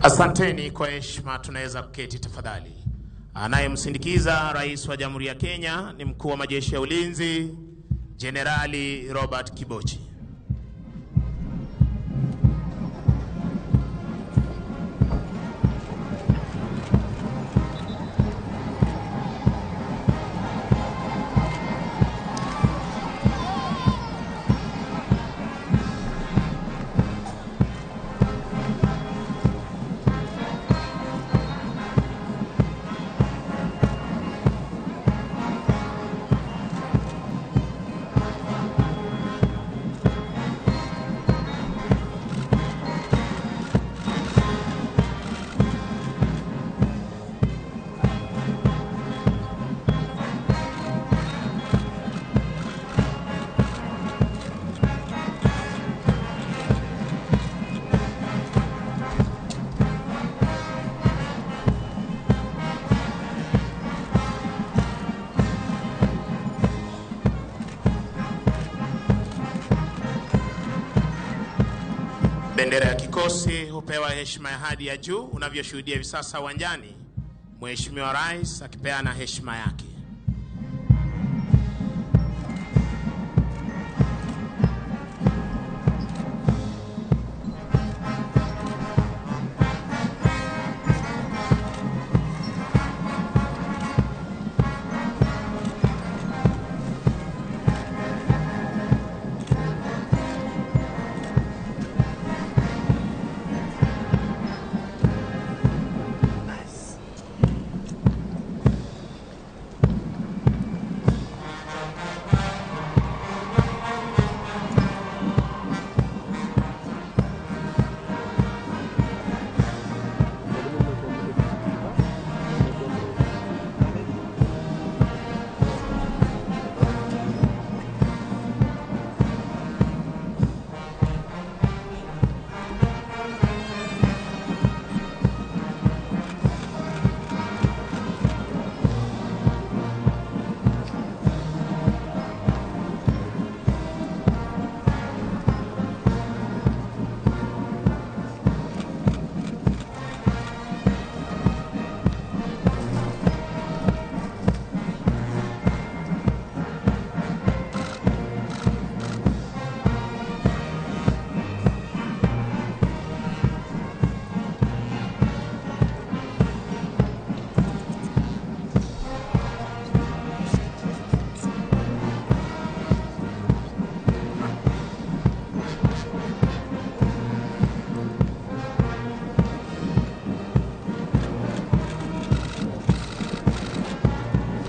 Asanteni kwa heshima, tunaweza kuketi tafadhali. Anayemsindikiza Rais wa Jamhuri ya Kenya ni Mkuu wa Majeshi ya Ulinzi Jenerali Robert Kibochi. Bendera ya kikosi hupewa heshima ya hadi ya juu unavyoshuhudia hivi sasa uwanjani, Mheshimiwa Rais akipeana heshima yake.